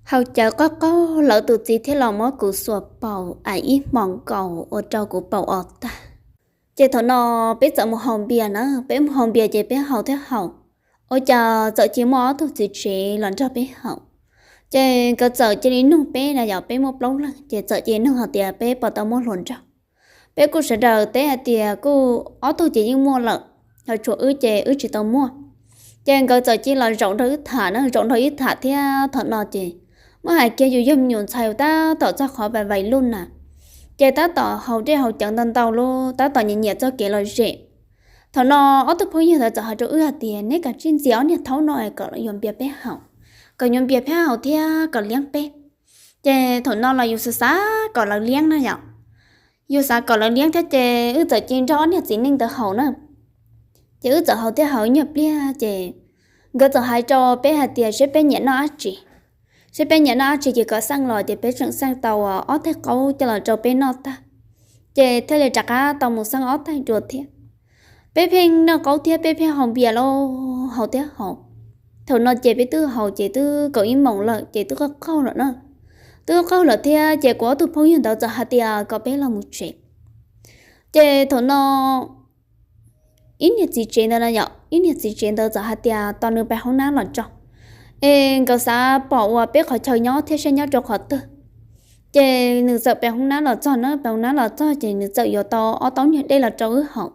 Haus cawv qaug qaug lawv tus txiv thiaj los muab kuv xuas paum ib hmos nkaus ua rau kuv paum os tag. Ces thaum no peb txawm mus haus npias na, peb mus haus npias ces peb haus thiab haus, ua cas txawm cia muaj ob tug txiv tsev los nrog peb haus. Ces nkawd txawm cia li nug peb na yom, peb muaj plaub leeg ces txawm cia li nug hais tias peb puas tau muaj hluas nraug. Peb kuj sawv daws teb hais tias kuj ob tug ces yeej muaj lawm, ho tshuav wb ces wb tsis tau muaj. Ces nkawd txawm cia li los zaum nrog wb tham na, zaum nrog wb tham thiab thaum no ces muab hais kiag yus yog me nyuam ntxhais tab tom txog qhov vais vais luj na, ces tab tom haus dej haus cawv ntau ntau lub tab tom nyiam nyiam txoj kev lom zem. Thaum no ob tug phooj ywg ntawd txawm hais rau wb hais tias neb kav tsij ntxias ob niag thaub no kom yuav npias peb haus, kom yuav npias peb haus thiab kom liab peb. Ces thaum no los yus xav xav kom lawv liab na yom, yus xav kom lawv liab thiab ces wb txawm cia li nrog ob niag txiv neej ntawd haus na. Ces wb txawm haus thiab haus nyuag pliag ces nkawd txawm hais rau peb hais tias seb peb nyiam noj dab tsi, seb peb nyiam noj dab tsi ces kom xaj los ces peb tseem xaj tau ob tais qaub coj los rau peb noj tag, ces thiaj li rov qab tau mus xaj ob tais dua thiab. Peb pheej noj qaub thiab peb pheej haus npias lauj, haus thiab haus. Thaum no ces peb twb haus ces twb kaum ib moos lawm ces twb qaug qaug lawm na, twb qaug qaug lawm thiab ces kuv ob tug phooj ywg ntawd txawm hais tias kom peb los mus tsev. Ces thaum no ib niag txiv tsev ntawd no yom, ib niag txiv tsev ntawd txawm hais tias tos nws pais hoob nab los tso, es nkawd xav pom uas peb qhov chaw nyob thiab saib nyob rau qhov twg. Ces nws txawm pais hoob nab los txog na, pais hoob nab los txog ces nws txawm yuav tau ob taub niag dej los rau wb haus.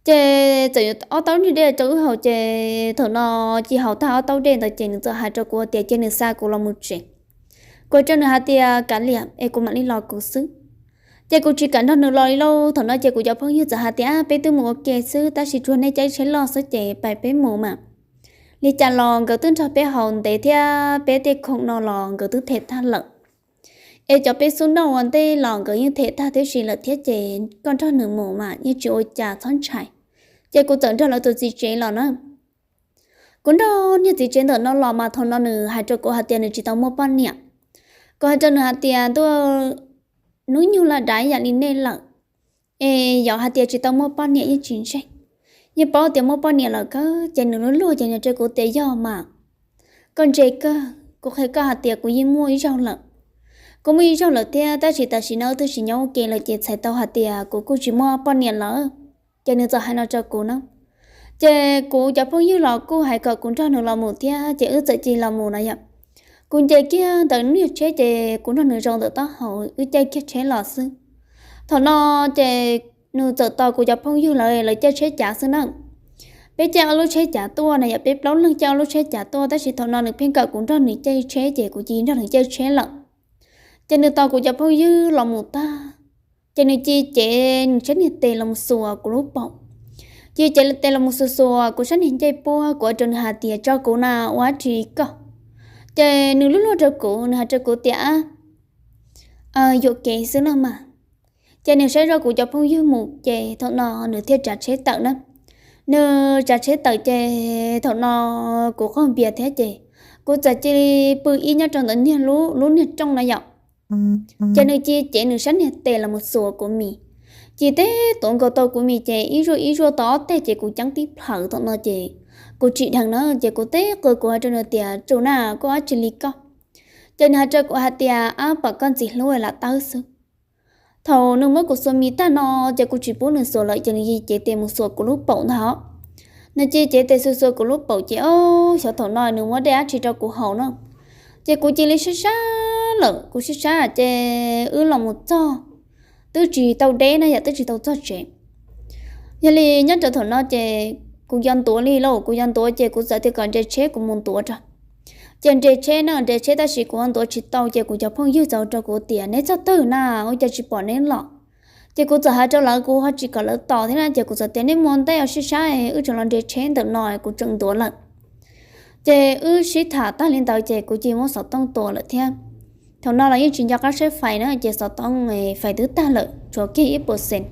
Ces txawm yuav ob taub niag dej rau wb haus ces thaum no cia haus tag ob taub dej ntawd ces nws txawm hais rau kuv tias cia nws xa kuv los mus tsev. Kuv hais rau nws hais tias kav liam es kuv mam li los kuv xwb. Ces kuv tsis kam nrog nws los li lauj. Thaum no ces kuv cov phooj ywg txawm hais tias peb twb mus ua ke xwb tab sis tsuas nej caij tsheb loj xwb ces pais peb mus mas. Li cas los nkawd twb nrog peb haus ntev thiab peb tej khoom no los nkawd twb them tag lawm. Es cov peb xub noj ua ntej los nkawd yeej them tag tib si lawm thiab ces koj nrog nws mus mas yeej tsis ua cas, txhob ntshai. Ces kuv txawm nrog lawv tus txiv tsev los na. Kuv nrog niag txiv tsev ntawm no los mas thaum no nws hais rau kuv hais tias nws tsis tau muaj poj niam. Kuv hais rau nws hais tias ntuj, hnub nyoog laj dav ib yam li nej lawm, es yog hais tias tsis tau muaj poj niam yeej tsis ntseeg. Yeej paub tias muaj poj niam lawm kawg. Ces nws luag luag ces nws hais rau kuv tias yog mas, koj ntse kawg, kuv qhia koj hais tias kuv yeej muaj ib zaug lawm. Kuv muaj ib zaug lawm thiab tab sis tam sim no wb twb tsis nyob ua ke lawm ces txhais tau hais tias kuv kuj tsis muaj poj niam lawm. Ces nws txawm hais no rau kuv na. Ces kuv cov phooj ywg los kuj hais kom kuv nrog nws los mus thiab ces wb txawm cia li los mus na yom. Kuv nce kiag ntawm niag tsheb ces kuv nrog nws zaum ntawm taub hau wb caij kiag tsheb los xwb. Thaum no ces nws txawm tos kuv cov phooj ywg lawv, lawv caij tsheb cav xwb na. Peb caij ob lub tsheb cav tuaj na yom, peb plaub leeg caij ob lub tsheb cav tuaj tab sis thaum no nws pheej kom kuv nrog nws caij tsheb ces kuv cia li nrog nws caij tsheb lawm. Ces nws tos kuv cov phooj ywg los mus tag, ces nws cia li cev nws sab niag tes los mus xuas kuv lub paum. Cia li cev tes los mus xuas xuas kuv sab niag ncej puab, kuv hais rau nws hais tias tso kuv na, ua dab tsi koj. Ces nws luag luag rau kuv, nws hais rau kuv tias yuam kev xwb no mas. Ces nws saib zoj kuv cov phooj ywg mus ces thaum no nws thiaj tsav tsheb tawm na. Nws tsav tsheb tawm ces thaum no kuv qaug npias thiab ces kuv txawm cia li pw ib nyob rau ntawm niag lub, lub niag rooj na yom. Ces nws cia li cev nws sab niag tes los mus xuas kuv mis. Cia li teb tuav nkaus tau kuv mis ces ib zuaj ib zuaj tau ob teg ces kuv ceeb tib plhaws thaum no ces kuv tsim dheev na ces kuv teb qw kuv hais rau nws tias tsum na, koj ua dab tsi li koj. Ces nws hais rau kuv hais tias ab, pom koj ntxim hlub lam tawb xwb. Thaum nws muab kuv xuas mis tag no ces kuv tsis pub nws xuas lawm ces nws cia li cev tes mus xuas kuv lub paum ntag os. Nws cia li cev tes xuas xuas kuv lub paum ces ob xyov thaum no nws muab dej dab tsi rau kuv haus no. Ces kuv cia li sab sab lawm, kuv sab sab ces wb los mus txog twb tsis tau deb na yom, twb tsis tau txog tsev. Yog li nyob rau thaum no ces kuv yuav ntuav li lauj, kuv yuav ntuav ces kuv txawm tias kom nres tsheb kuv mus ntuav rau. Ces nres tsheb na, nres tsheb tab sis kuv yuav ntuav tsis tau ces kuv cov phooj ywg txawm hais rau kuv tias neb txog twg na, ua cas tsis pom neb los. Ces kuv txawm hais rau lawv kuv ho tsis kom lawv tos thiab na ces kuv txawm tias neb mus ua ntej os, sib sab, wb tseem los nres tsheb ntawm no kuv tseem ntuav lawm. Ces wb sib tham tag li ntawd ces kuv cia li muab xov tooj tua lawm thiab. Thaum no los yeej tsis nco qab saib fais na ces xov tooj fais twb tag lawm tshuav kiag ib puas xees.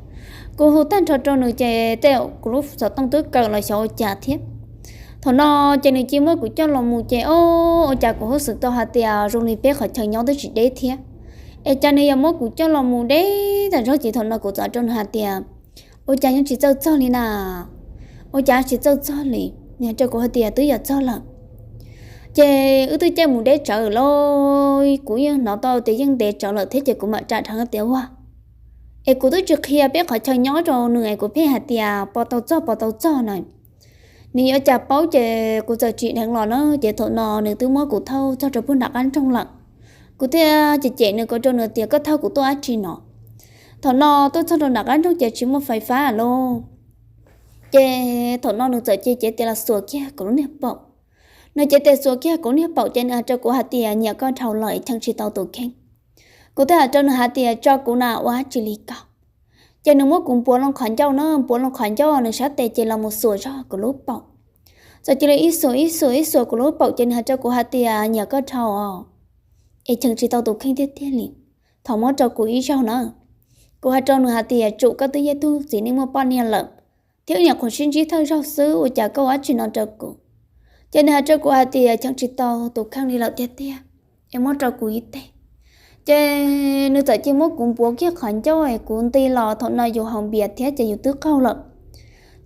Kuv hu tag nrho rau nws ces tej kuv lub xov tooj twb kaw los xyov ua cas thiab. Thaum no ces nws cia li muab kuv coj los mus ces o, ua cas kuv hnov xwm tau hais tias zoo li peb qhov chaw nyob twb tsis deb thiab, es cas nws yuav muab kuv coj los mus deb tas zog ces thaum no kuv txawm rau nws hais tias ua cas yeej tsis txawj txog li na, ua cas tsis txawj txog li. Nws hais rau kuv hais tias twb yuav txog lawm. Ces wb twb caij mus deb tsawv lawm, kuv yeej hnov tau tias yeej ntev tsawv lawm thiab ces kuv mam ram dheev tias ua, es kuv twb tsis qhia peb qhov chaw nyob rau nws es kuv pheej hais tias pos tau txog pos tau txog na, nws yuav cas paub. Ces kuv txawm tsim dheev los na, ces thaum no nws twb muab kuv thauj txog rau puag nram qab nroog lawm. Kuv thiaj cem cem nws, kuv rau nws tias koj thauj kuv tuaj dab tsi no? Thaum no tuaj txog rau nram qab nroog ces tsis muaj fais fab lauj. Ces thaum no nws txawm cev cev tes los xuas kiag kuv lub niag paum. Nws cev tes xuas kiag kuv niag paum ces nws hais rau kuv hais tias nyiam koj dhau lawm, cheem tsis tau tus kheej. Kuv thiaj hais rau nws hais tias tso kuv na, ua dab tsi li ko? Ces nws muab kuv npuav loo qhov ncauj na, npuav loo qhov ncauj nws sab tes ces los mus xuas zog kuv lub paum. Txawm cia li ib xuas ib xuas ib xuas kuv lub paum ces nws hais rau kuv hais tias nyiam koj dhau os, es cheem tsis tau tus kheej tiag tiag li, thov muab rau kuv ib zaug na. Kuv hais rau nws hais tias tsum koj twb yog tug txiv neej muaj poj niam lawm, thiab wb nyuam qhuav sib ntsib thawj zaug xwb, ua cas koj ua dab tsi no rau kuv? Ces nws hais rau kuv hais tias cheem tsis tau tus kheej li lawm tiag tiag, es muab rau kuv ib teg. Ces nws txawm cia muab kuv npuav kiag qhov ncauj es kuv nti los, thaum no yus haus npias thiab ces yus twb qaug lawm.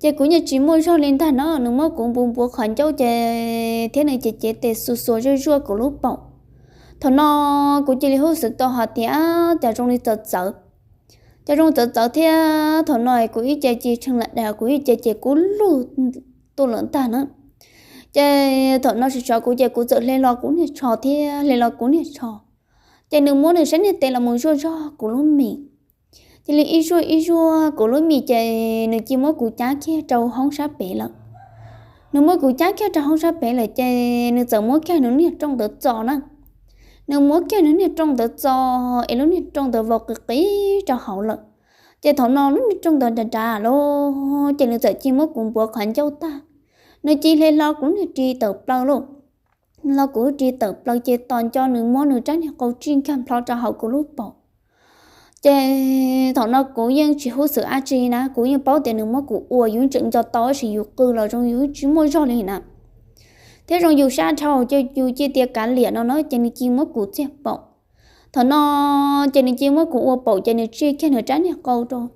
Ces kuv yeej tsis muaj zog li ntag no, nws muab kuv npuav npuav qhov ncauj ces thiab nws cev cev tes xuas xuas zuaj zuaj kuv lub paum. Thaum no kuv cia li hub xwm tau hais tias cas zoo li txawv txawv, cas zoo txawv txawv thiab. Thaum no kuv ib ce cia tshee lam dam, kuv ib ce ces kub lug tuaj lawm ntag na. Ces thaum no tsis tsov kuv ces kuv txawm hle los kuv niag tsho thiab hle los kuv niag tsho. Ces nws muab nws sab niag tes los mus zuaj zog kuv lub mis. Cia li ib zuaj ib zuaj kuv lub mis ces nws cia muab kuv cab kiag rau hoob sab pem lawm. Nws muab kuv cab kiag rau hoob sab pem lawm ces nws txawm muab kiag nws niag rooj ntawd txo na. Nws muab kiag nws niag rooj ntawd txo es lub niag rooj ntawd vau qis qis rau hauv lawm. Ces thaum no lub niag rooj ntawd nrag nrag lawm ces nws txawm cia muab kuv npuav qhov ncauj tag, nws cia hle hlo kuv lub niag ris tawm plaws lauj. Los kuv ris tawm plaws ces tos nco nws muab nws rab niag qau tsij nkag nplho rau hauv kuv lub paum. Ces thaum no kuv yeej tsis hub xwm dab tsi na, kuv yeej paub tias nws muab kuv ua, yus tseem nco tau tab sis yus qw los zoo yus tsis muaj zog li na. Thiab zoo yus sab dhau ces yus cia tias kav liam no na ces nws cia muab kuv txiag paum. Thaum no ces nws cia muab kuv ua paum ces nws tsij kiag nws rab niag qau rau.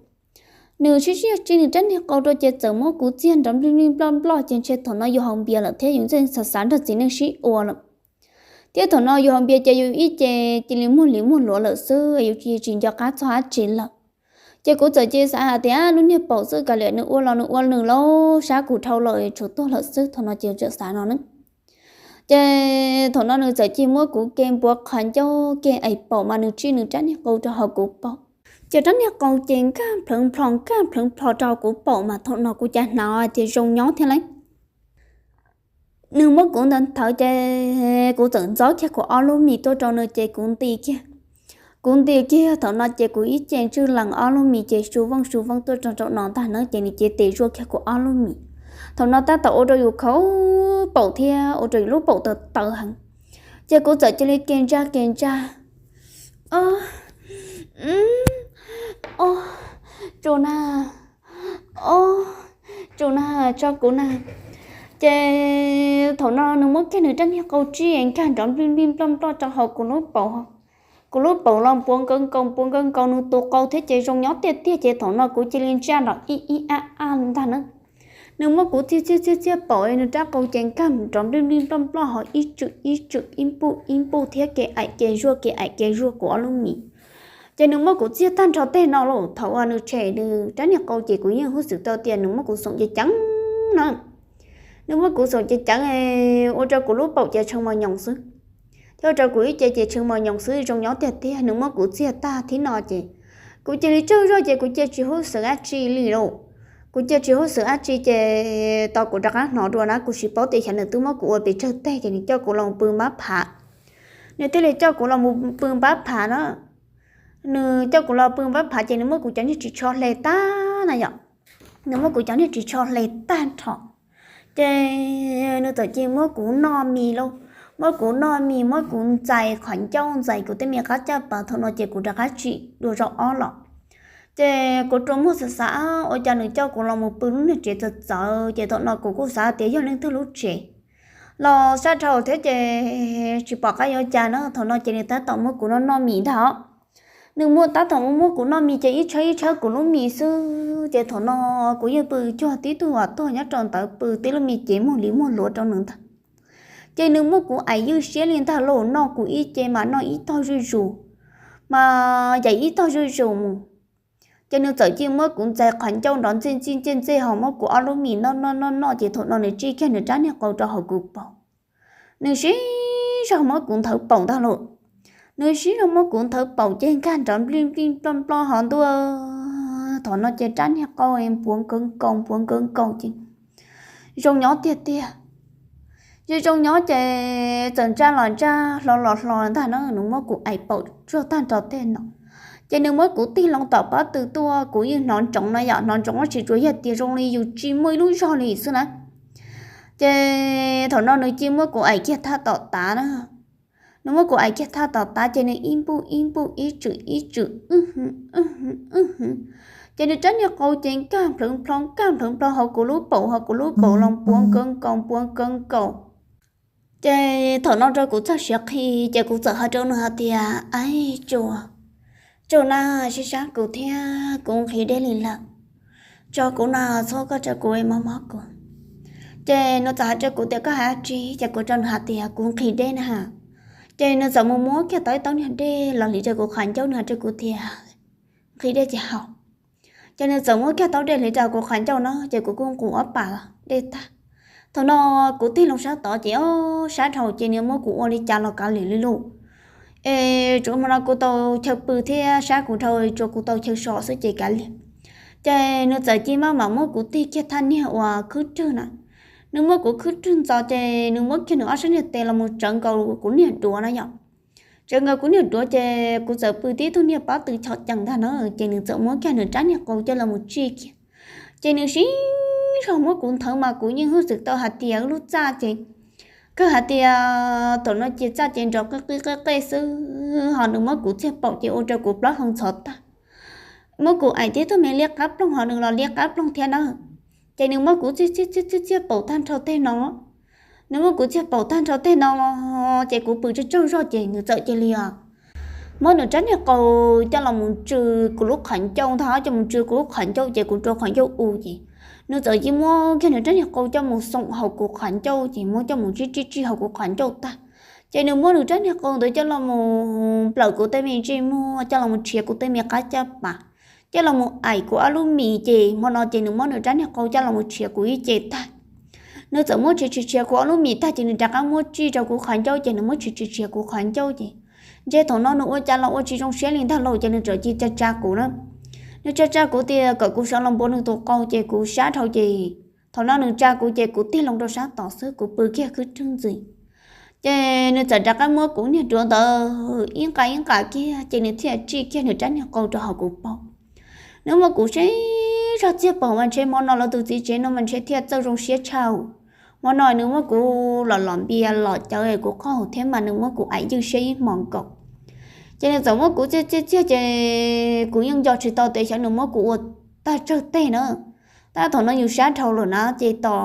Nws sib sib tsij nws rab niag qau rau ces txawm muab kuv txiag nrov nplij nplij nploj nploj ces ntshe thaum no yus haus npias lawm thiab yus txawm xav xav nrog txiv neej sib ua lawm. Thiab thaum no yus haus npias ces yus ib ce cia li muag li muag luav lawm xwb, yus cia tsis nco qab txog dab tsi lawm. Ces kuv txawm cia xav hais tias lub niag paum xwb, kav liam nws ua los nws ua nws lauj, sab kuv dhau lawm tshuav tuag lawm xwb, thaum no ces txawm xav no na. Ces thaum no nws txawm cia muab kuv ke npuav qhov ncauj ke aim paum mas nws tsij nws rab niag qau rau hauv kuv paum. Ces rab niag qau ces nkag nplhawv nplho nkag nplhawv nplho rau kuv paum mas thaum no kuv cas hnov tias zoo nyob thiab lauj. Nws muab kuv ntawd nthawv ces kuv txawm ntxob kiag kuv ob lub mis tuaj rau nws ces kuv nti kiag. Kuv nti kiag thaum no ces kuv ib ce ntswj lees ob lub mis ces su vooj su vooj tuaj rau rau no ntag na ces nws cev tes zuaj kiag kuv ob lub mis. Thaum no tab tom ua rau yus khaus paum thiab ua rau yus lub paum tawv tawv heev. Ces kuv txawm cia li ke ntsaj ke ntsaj, o, o, tsu na, o, tsu na, tso kuv na. Ces thaum no nws muab kiag nws rab niag qau tsij nkag nrov nplij nplij nploj nploj rau hauv kuv lub paum. Kuv lub paum los npuav nkaus nkaus npuav nkaus nkaus nws tus qau thiab ces zoo nyob tiag tiag ces thaum no kuv cia li ntsaj nrov ib ib ab ab ntag na. Nws muab kuv txiag txiag txiag txiag paum nws rab qau ces nkag nrov nplij nplij nploj nploj ho ib tswm ib tswm ib npuj ib npuj thiab ke aim ke zuaj ke aim ke zuaj kuv ob lub mis. Ces nws muab kuv txiag tag nrho tej no lauj, thaum uas nws tshem nws rab niag qau ces kuv yeej hub xwm tau tias nws muab kuv xoom ceev ceev na. Nws muab kuv xoom ceev ceev ua rau kuv lub paum ces tshee mos nyoos xwb, thiab ua rau kuv ib ce ces tshee mos nyoos xwb zoo nyob tiag tiag. Nws muab kuv txiag tag thib no ces kuv cia li tsaug zog ces kuv cia tsis hub xwm dab tsi li lauj. Kuv cia tsis hub xwm dab tsi ces tau kuv rov qab hnov dua na, kuv tsis paub tias xyov nws twb muab kuv ua pes tsawg teg ces nws coj kuv los pw npab phav. Nws thiaj li coj kuv los pw npab phav na. Nws coj kuv los pw npab phav ces nws muab kuv cov niag ris tsho hle tag na yom. Nws muab kuv cov niag ris tsho hle tag nrho. Ces nws txawm cia muab kuv noj mis lauj, muab kuv noj mis muab kuv ntxais qhov ncauj ntxais kuv tej me qab caj pas, thaum no ces kuv rov qab tsim dua zaum ob los. Ces kuv rua muag xav xav ua cas nws coj kuv los mus pw lub niag tsev txawv txawv ces thaum no kuv kuj xav tias yog leej twg lub tsev los sab dhau thiab ces tsis pom qab yuav cas na. Thaum no ces nws tab tom muab kuv noj noj mis ntag os. Nws muab tab tom muab kuv noj mis ces ib tshawb ib tshawb kuv lub mis xwb ces thaum no kuv yeej pw cuag tib tug uas tuag nyob rau ntawd pw tib lub me cev muag li muag luav rau nws ntag. Ces nws muab kuv aim ywj siab li ntag lauj, noj kuv ib ce mas noj ib tog zuj zus, mas ces ib tog zuj zus mus. Ces nws txawm cia muab kuv ntxais qhov ncauj nrov ntxij ntxij ntxij ntxij ho muab kuv ob lub mis noj noj noj noj, ces thaum no nws tsij kiag nws rab niag qau rau hauv kuv paum. Nws sib zog muab kuv nthawv paum ntag lauj. Nws sib zog muab kuv nthawv paum ces nkag nrov nplij nplij nploj nploj ho ntuj. Thaum no ces rab niag qau npuav nkawv nkaus npuav nkawv nkaus ces zoo nyob tiag tiag. Zoo zoo nyob ces txawm ntsaj los ntsaj hlo los hlo ntag na, nws muab kuv aim paum tsuag tag nrho tej no. Ces nws muab kuv tig loo tom pob tw tuaj, kuv yeej hnov ntsoov no yom, hnov ntsoov tsis tsuas yog tias zoo li yus tsis muaj ib lub zog li xwb na. Ces thaum no nws cia muab kuv aim kiag thaj tom tav na. Nws muab kuv aim kiag thaj tom tav ces nws ib npuj ib npuj ib tswm ib tswm, wb hwv wb hwv wb hwv. Ces nws rab niag qau ces nkag nplhwv nplho nkag nplhwv nplho hauv kuv lub paum, hauv kuv lub paum los npuav nkawv nkaus npuav nkawv nkaus. Ces thaum no rau kuv txoj siav qhi, ces kuv txawm hais rau nws hais tias, Aib, tsuas, tsuas na, sib sab kuv thiab, kuv nqhis dej li lawm, tso kuv no, txhob koj rau kuv es mob mob kuv. Ces nws txawm hais rau kuv tias, Koj hais dab tsi? Ces kuv rau nws hais tias, Kuv nqhis dej na. Ces nws txawm mus muab kiag tau ib taub niag dej los liv rau kuv qhov ncauj, nws hais rau kuv tias, Nqhis dej ces haus. Ces nws txawm muab kiag taub dej hliv rau kuv qhov ncauj no, ces kuv kuj nqus ob pas dej tag. Thaum no kuv tig loo sab tod ces ob sab dhau ces nws muab kuv ua li cas los kav liam li lauj. Es tsuas hmo no kuv tau chaw pw thiab sab kuv dhau, tsuas kuv tau chaw so xwb ces kav liam. Ces nws txawm cia maj mam muab kuv tig kiag thaj niag uas khwb rwg na. Nws muab kuv khwb rwg ntxov ces nws muab kiag nws ob sab niag tes los mus tsawv nkaus kuv niag duav na yom. Tsawv nkaus kuv niag duav ces kuv txawm pw tib tug niag pob tw chom cees ntag na, ces nws txawm muab kiag nws rab niag qau coj los mus tsij kiag. Ces nws sib zog muab kuv nthawv mas kuv yeej hwj xwm tau hais tias lub txaj ces kawg hais tias thaum no ces txaj ces nrov qej qej qej qej xwb, ho nws muab kuv txiag paum ces ua rau kuv plaub hau ntxhov tag. Muab kuv aim tib tug me liab qab ploog ho nws los liab qab ploog thiab na. Ces nws muab kuv txiag txiag txiag txiag paum tag nrho tej no. Nws muab kuv txiag paum tag nrho tej no, ces kuv pw tsaug tsaug zog ces nws txawm cia li muab nws rab niag qau coj los mus tsw kuv lub qhov ncauj ntag, coj mus tsw kuv lub qhov ncauj ces kuv rua qhov ncauj u ces nws txawm cia muab kiag nws rab niag qau coj mus xoom hauv kuv qhov ncauj ces muab coj mus tsij tsij tsij hauv kuv qhov ncauj tag. Ces nws muab nws rab niag qau ntawd coj los mus nplawm kuv tej me ntsej muag, coj los mus rhiav kuv tej me qab caj pas, coj los mus aim kuv ob lub mis ces hmo no ces nws muab nws rab niag qau coj los mus rhiav kuv ib ce tag. Nws txawm muab rhiav rhiav rhiav kuv ob lub mis tag ces nws rov qab muab tsij rau kuv qhov ncauj ces nws muab rhiav rhiav rhiav kuv qhov ncauj ces ntshe thaum no nws ua cas los ua tsis zoo siab li ntag lauj ces nws txawm cia tsa tsa kuv na. Nws tsa tsa kuv tias kom kuv sawv los npuav nws tus qau ces kuv sab dhau ces thaum no nws tsa kuv ces kuv tig loo rau sab tod xwb, kuv pw kiag khwb rwg ntxiv. Ces nws txawm rov qab muab kuv niag duav ntawd ib nqa ib nqa kiag ces nws thiaj tsij kiag nws rab niag qau rau hauv kuv paum. Nws muab kuv sib zog txiag paum mas ntshe hmo no lawv tus txiv tsev no mas ntshe thiaj txawj zoo siab tshaj. Hmo no nws muab kuv los lom npias lom cawv es kuv qaug thiab mas nws muab kuv aim ywj siab ib hmos nkaus. Ces nws txawm muab kuv txiag txiag txiag ces kuv yeej nco tsis tau tias xyov nws muab kuv ua tag tsawg teg na. Tab thaum no yus sab dhau lawm na ces tos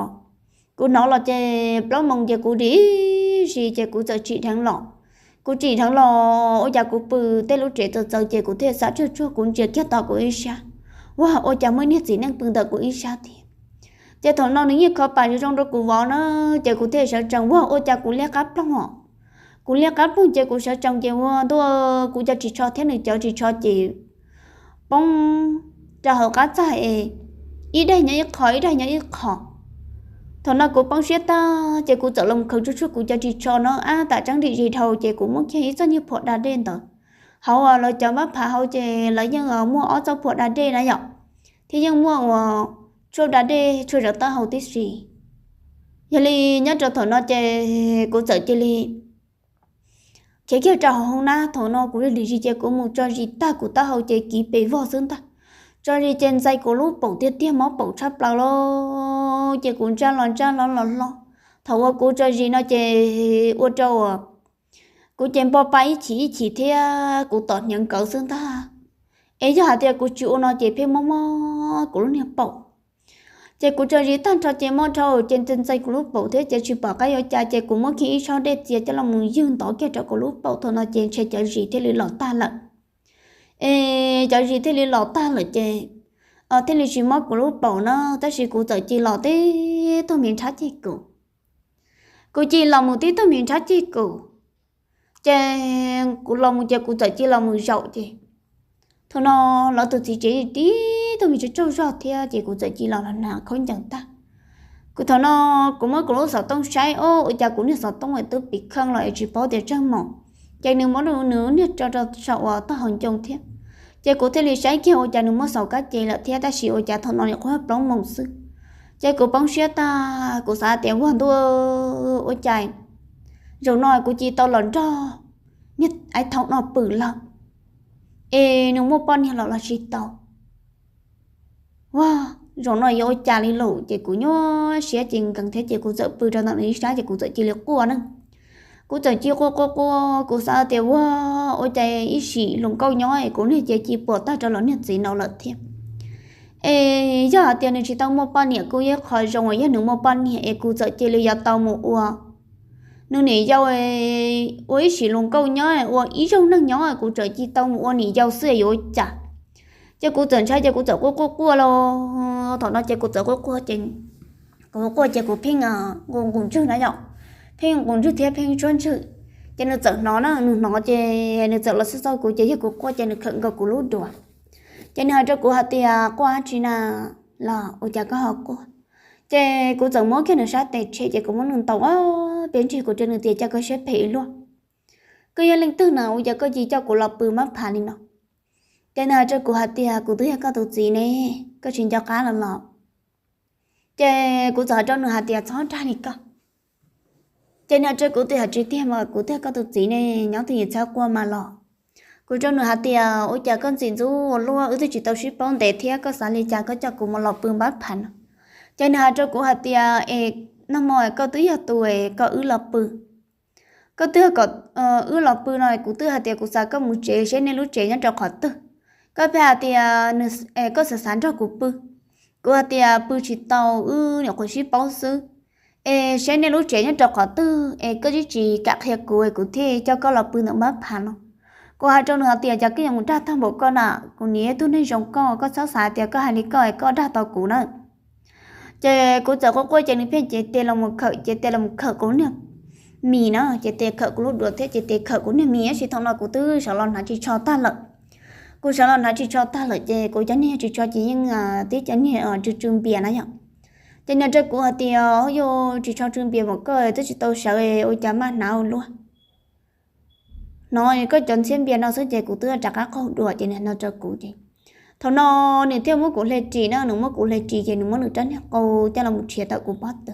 kuv hnov los ces plaub moos ces kuv dim zis ces kuv txawm tsim dheev los. Kuv tsim dheev los ua cas kuv pw tej lub tsev txawv txawv ces kuv thiaj xav tsuag tsuag kuv ntsia kiag tom kuv ib sab. Ua ua cas muaj niag txiv neej pw ntawm kuv ib sab thiab. Ces thaum no nws yeej kho pas zoo zoo rau kuv vov na, ces kuv thiaj sawv tsees ua ua cas kuv liab qab ploog os. Kuv liab qab ploog ces kuv sawv tsees ces ua ntua kuv cov ris tsho thiab nws cov ris tsho ces poob rau hauv qab txaj es ib daim nyob ib qho ib daim nyob ib qho. Thaum no kuv poob siab tag ces kuv txawm los khaws tsuag tsuag kuv cov ris tsho no ab tam tseeb dim zis dhau ces kuv muab kiag ib txoj niag phuam da dej ntawd. Hauv lawv cov npab phav hauv ces lawv yeej muaj ob txoj phuam da dej na yom, thiab yeej muaj ua tshuaj da dej tshuaj zawv taub hau tib si. Yog li nyob rau thaum no ces kuv txawm cia li khiav kiag rau hauv hoob nab. Thaum no kuv dim zis ces kuv mus tso zis tag kuv taub hau ces kiv pes vog xwb ntag. Tso zis ces ntxais kuv lub paum tiag tiag mob paum tshaj plaws lauj, ces kuv ntsaj los ntsaj hlo los hlo. Thaum uas kuv tso zis no ces ua rau kuv ces npo pa ib chim ib chim thiab kuv tom hniav nkawd xwb ntag. Es yog hais tias kuv tsis ua no ces pheej mob mob kuv lub niag paum. Ces kuv tso zis tag nrho ces mob dhau ces ntxais kuv lub paum thiab ces tsis pom qab yuav cas ces kuv muab kiag ib tsob dej txias coj los mus ywg ntov kiag rau kuv lub paum. Thaum no ces ntshe cov zis thiaj li los tag lawm. Es cov zis thiaj li los tag lawm ces thiaj li tsis mob kuv lub paum na, tab sis kuv txawm cia los tib tug me nrhab ceg kuv. Kuv cia li los mus tib tug me nrhab ceg kuv, ces kuv los mus ces kuv txawm cia li los mus zaum ces thaum no lawv tus txiv tsev tib tug me tsaug tsaug zog thiab ces kuv txawm cia li los los hnav khaub ncaws tag. Kuv thaum no kuv muab kuv lub xov tooj saib, o, ua cas kuv niag xov tooj es twb pib kheej los es tsis paub tias tsawg mos, ces nws muab nws niag tso rau saum uas tag hauv ncoo thiab. Ces kuv thiaj li saib kiag ua cas nws muab xaus kab ces lawm thiab, tab sis ua cas thaum no li qhuav plaub moos xwb. Ces kuv poob siab tag, kuv xav tias ua ntuj, ua cas zaum no kuv cia li tau los nrog niag ais thaum no pw lawm, es nws muaj poj niam los los tsis tau. Ua, zaum no yuav ua cas li lawm, ces kuv nyuaj siab ces nkees thiab ces kuv txawm pw rau ntawm nws ib sab ces kuv txawm cia li quaj na. Kuv txawm cia li quaj quaj quaj, kuv xav tias ua, ua cas ib sim hluas nkauj nyob es kuv niag cev cia li puas tag rau los niag txiv no lawm thiab. Es yog hais tias nws tsis tau muaj poj niam kuj yog qhov zoo uas yog nws muaj poj niam es kuv txawm cia li yuav tau mus ua nws niam yau, ua ib sim hluas nkauj nyob, ua ib zaug neeg nyob kuv txawm cia li tau mus ua niam yau xwb yuav ua cas. Ces kuv txawm ntshai ces kuv txawm quaj quaj quaj los thaum no ces kuv txawm quaj quaj ces kuv quaj ces kuv pheej nqus ntswg na yom, pheej nqus ntswg thiab pheej tsuab ntswg. Ces nws txawm hnov na, nws hnov ces nws txawm los xauj xauj kuv ces yog kuv quaj ces nws khawm nkaus kuv lub duav. Ces nws hais rau kuv hais tias, quaj dab tsi na, los ua cas koj ho quaj? Ces kuv txawm muab kiag nws sab tes tshem ces kuv muab nws ntaus ob peb nrig, kuv rau nws tias, cas koj siab phem ib luaj, koj yog leej twg na ua cas koj cia li coj kuv los pw npab phav li no? Ces nws hais rau kuv hais tias, kuv twb yog koj tus txiv ne, koj tsis nco qab los los? Ces kuv txawm hais rau nws hais tias, txhob dag li koj. Ces nws hais rau kuv tias, tsis tiag mas, kuv twb yog koj tus txiv ne, nyob twj ywm txhob quaj mas los. Kuv rau nws hais tias, ua cas koj ntxim ntxub ua luaj, wb twb tsis tau sib paub ntev thiab, koj xav li cas koj coj kuv mus los pw npab phav no? Ces nws hais rau kuv hais tias, es nag hmo koj twb yog tus es kom wb los pw, koj twb kom wb los pw no, kuv twb hais tias kuv xav koj mus tsev, seb nej lub tsev nyob rau qhov twg. Koj pheej hais tias koj xav xav nrog kuv pw. Kuv hais tias pw tsis tau, wb nyuam qhuav sib paub xwb. Es seb nej lub tsev nyob rau qhov twg es koj twb tsis kam qhia kuv, kuv thiaj coj koj los pw ntawm npab phav no. Kuv hais rau nws hais tias, cas koj yuav mus dag tag npaum koj na, kuv niam yog tug neeg zoo koj, koj txhob xav tias koj hais li koj es koj dag tau kuv na. Ces kuv txawm quaj quaj ces nws pheej cev tes los mus khawm, cev tes los mus khawm kuv niag mis na, cev tes khawm kuv lub duav thiab cev tes khawm kuv niag mis, tab sis thaum no kuv twb sawv los hnav ris tsho tag lawm. Kuv sawv los hnav ris tsho tag lawm ces kuv cov niag ris tsho ces yeej, tib cov niag tsw tsw npias na yom. Ces nws rau kuv hais tias, yuav ris tsho tsw npias mas koj twb tsis tau sawv ua cas maj hnav ua luaj. Hnov koj cov ntxhiab npias no xwb ces kuv twb rov qab qaug dua ces nws no rau kuv ces thaum no nws thiaj muab kuv hle ris na, nws muab kuv hle ris ces nws muab nws rab niag qau coj los mus rhiav tawm kuv pob tw.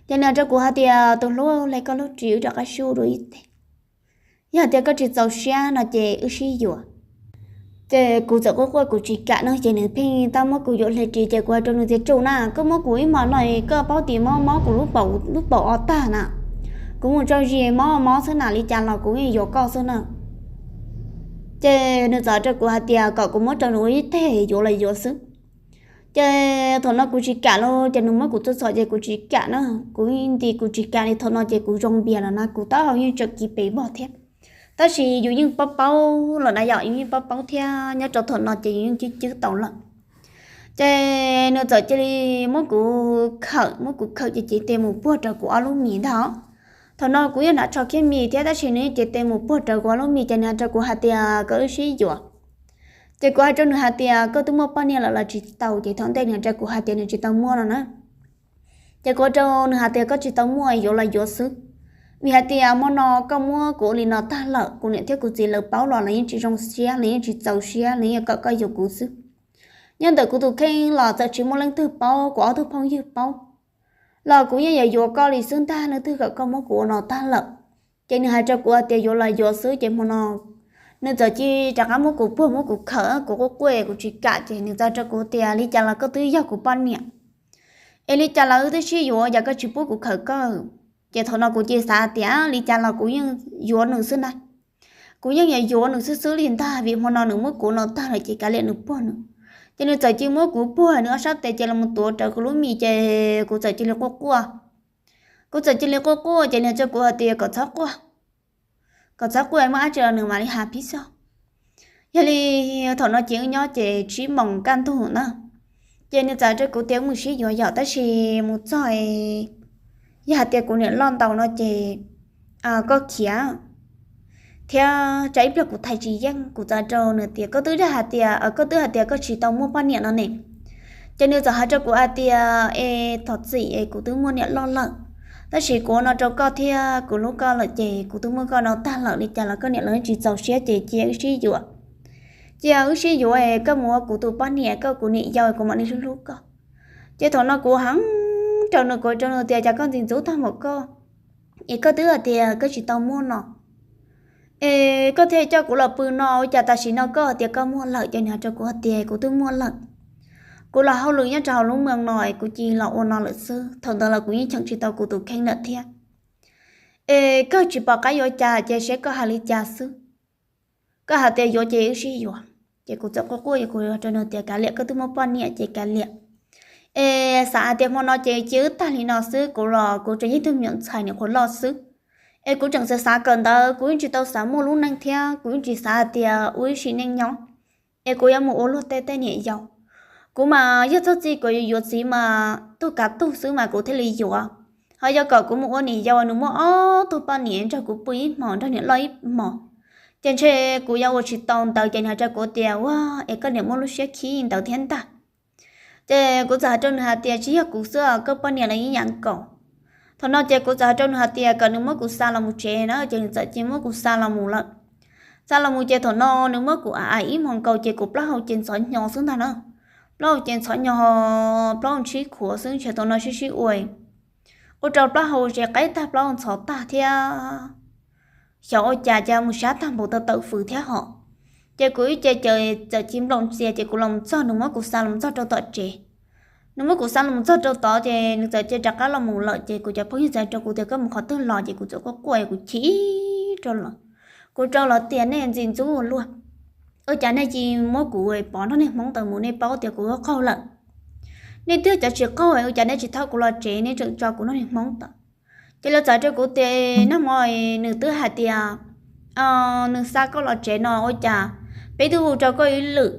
Ces nws rau kuv hais tias, tus hlub, hle koj lub ris wb rov qab sib dua ib teg. Yog tias koj tsis txaus siab no ces wb sib yuav. Ces kuv txawm quaj quaj kuv tsis kam no ces nws pheej tab muab kuv yuav hle ris ces kuv hais rau nws tias, tsum na, koj muab kuv ib hmos no koj paub tias mob mob kuv lub paum o tag na. Kuv mus tso zis mob mob xwb na, li cas los kuv yeej yuav koj xwb na. Ces nws txawm rau kuv hais tias kom kuv muab rau nws ua ib teg yuav los yuav xwb. Ces thaum no kuv tsis kam los ces nws muab kuv txhom txhom ces kuv tsis kam na, kuv nti kuv tsis kam li. Thaum no ces kuv zoo npias lawm na, kuv taub hau yeej tseem kis pes vog thiab. Tab sis yus yeej paub paub lawm na yom, yus yeej paub paub thiab, nyob rau thaum no ces yus yeej cwb cwb tau lawm. Ces nws txawm cia li muab kuv khawm, muab kuv khawm ces cev tes mus puag rau kuv ob lub mis ntag. Thaum no kuv yeej hnav tsho khiab mis thiab tab sis nws cev tes mus puag rau kuv ob lub mis ces nws hais rau kuv hais tias kom wb sib yuav. Ces kuv hais rau nws hais tias koj twb muaj poj niam lawm los tsis tau, ces thaum ntej nws hais rau kuv hais tias nws tsis tau muaj no na. Ces kuv rau nws hais tias koj tsis tau muaj yuav los yuav xwb, vim hais tias hmo no koj muab kuv ua li no tag lawm, kuv niam thiab kuv txiv lawv paub los lawv yeej tsis zoo siab, lawv yeej tsis txaus siab, lawv yeej kom koj yuav kuv xwb. Nyob ntawm kuv tus kheej los txawm tsis muaj leej twg paub, kuv ob tug phooj ywg paub los kuv yeej yuav yuav koj li xwb ntag, leej twg kom koj muab kuv ua no tag lawm. Ces nws hais rau kuv hais tias yuav los yuav xwb ces hmo no nws txawm cia li rov qab muab kuv puag muab kuv khawm, kuv quaj quaj kuv tsis kam ces nws txawm rau kuv tias li cas los koj twb yog kuv poj niam, es li cas los wb twb sib yuav, cas koj tsis pub kuv khawm koj? Ces thaum no kuv cia li xav tias li cas los kuv yeej yuav nws xwb ntag. Kuv yeej yuav yuav nws xwb xwb li ntag, vim hmo no nws muab kuv no tag lawm ces kav liam nws puag nws. Ces nws txawm cia li muab kuv puag nws ob sab tes ces los tuav rawv kuv lub mis ces kuv txawm cia li quaj quaj. Kuv txawm cia li quaj quaj ces nws hais rau kuv hais tias kom txhob quaj, kom txhob quaj, muaj dab tsi los nws mam li hais pib xwb. Yog li thaum no ces wb nyob ces tsib moos kaj ntug na, ces nws txawm rau kuv tias mus sib yuav yom, tab sis mus txog es yog hais tias kuv niam loj ntau no ces koj khiav thiab tsam ib pliag kuv thais tsis yeej. Kuv txawm rau nws tias koj twb hais tias, koj twb hais tias koj tsis tau muaj poj niam no ne. Ces nws txawm hais rau kuv hais tias es thov txim es kuv twb muaj niam loj lawm, tab sis kuv ua no rau koj thiab kuv hlub koj lawm ces kuv twb muaj koj no tag lawm, li cas los koj niam los tsis txaus siab ces cia wb sib yuav. Cia wb sib yuav es koj mus ua kuv tus poj niam, koj kuv niam yau, kuv mam li hlub hlub koj. Ces thaum no kuv heev rau nws, kuv rau nws tias cas koj ntxim ntxub tag npaum koj, es koj twb hais tias koj tsis tau muaj no, es koj thiaj coj kuv los pw no, ua cas tam sim no koj tias koj muaj lawm? Ces nws hais rau kuv hais tias kuv twb muaj lawm, kuv los hauj lwm nyob rau hauv lub moos no es kuv cia los ua no lawm xwb, thaum ntawd los kuv yeej cheem tsis tau kuv tus kheej lawm thiab. Es koj tsis pom qab yuav cas ces seb koj hais li cas xwb. Koj hais tias yuav ces wb sib yuav. Ces kuv txawm quaj quaj, kuv rau nws tias kav liam, koj twb muaj poj niam ces kav liam. Es xav hais tias hmo no ces cia wb tag li no xwb, kuv los kuv tseem yog ib tug me nyuam ntxhais nyuam qhuav loj xwb. Es kuv tseem xav xav kawm ntawv, kuv yeej tsis tau xav muaj lub neej thiab kuv yeej tsis xav hais tias ua ib sim neej nyob es kuv yuav mus ua luag tej tej niam yau. Kuv mas yog txog txij kuv yuav yuav txiv mas tug kav tug xwb mas kuv thiaj li yuav. Ho yog kom kuv mus ua niam yau, nws muaj ob tug poj niam nrog kuv pw ib hmos, nrog niam loj ib hmos, ces ntshe kuv yuav ua tsis tau ntawd. Ces nws hais rau kuv tias ua es koj niam muaj lub siab khib ntawd thiab ntag. Ces kuv txawm hais rau nws hais tias tsis yog kuv xwb, koj poj niam los yeej yam nkaus. Thaum no ces kuv txawm hais rau nws hais tias kom nws muab kuv xa los mus tsev na, ces nws txawm cia muab kuv xa los mus lawm. Xa los mus ces thaum no nws muab kuv a a ib hmos nkaus ces kuv plaub hau ces ntxhov hnyo xwb ntag na. Plaub hau ces ntxhov hnyo, plaub hau ntsib khuav xwb, ntshe thaum no sib sib ua, ua rau plaub hau ze qaib tag, plaub hau ntxhov tag thiab. Xyov ua cas cas mus sab tag npaum tau tawm fws thiab hos. Ces kuv ib ce caws txawm cia nplooj ntxias ces kuv los txog, nws muab kuv xa los txog rau tom tsev. Nws muab kuv xa los txog rau tod ces nws txawm cia rov qab los mus lawm ces kuv cov phooj ywg txawm rau kuv tias koj mus qhov twg los ces kuv txawm quaj quaj kuv chim rau lawv. Kuv rau lawv tias nej ntxim ntxub ua luaj, ua cas nej cia muab kuv pov nrog niag Hmoob ntawd mus, nej paub tias kuv qaug lawm. Nej twb cov tsis qaug ua cas nej tsis thauj kuv los tsev, nej tseem tso kuv nrog niag Hmoob ntawd. Ces lawv txawm rau kuv tias nag hmo nws twb hais tias nws xa koj los tsev no ua cas peb twb hu rau koj ib lwm,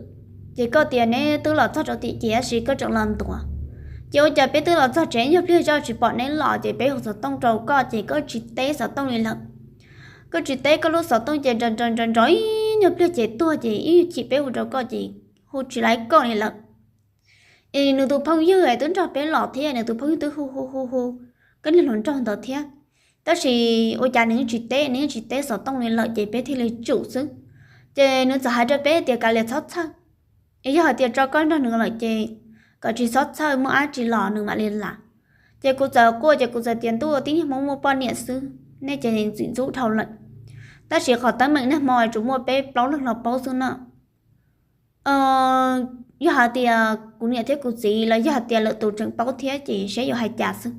ces koj tias neb twb los txog rau tim ces tab sis koj tseem los ntuas. Ces ua cas peb twb los txog tsev, yog pliag zoj tsis pom neb los ces peb hu xov tooj rau koj ces koj tsis teb xov tooj li lawm. Koj tsis teb, koj lub xov tooj ces nrov nrov nrov ib nyuag pliag ces tuag, ces ib chim peb hu rau koj ces hu tsis laib koj li lawm. Es nws tus phooj ywg twb nrog peb los thiab, nws tus phooj ywg twb hu hu hu hu koj niag hluas nraug ntawd thiab, tab sis ua cas nws tsis teb, nws tsis teb xov tooj li lawm ces peb thiaj li tsum xwb. Ces nws txawm hais rau peb tias kav liam, txhob txhawj, es yog hais tias tso koj nrog nws lawm ces kom tsis txhob txhawj, muaj dab tsi los nws mam li lam. Ces kuv txawm quaj ces kuv txawm tias ntuj, tib niag Hmoob muaj poj niam xwb nej ces ntxim ntxub dhau lawm. Tab sis qhov teeb meem nag hmo tsuas muaj peb plaub leeg los paub xwb na. Yog hais tias kuv niam thiab kuv txiv los yog hais tias lwm tus tseem paub thiab ces seb yuav hais cas xwb.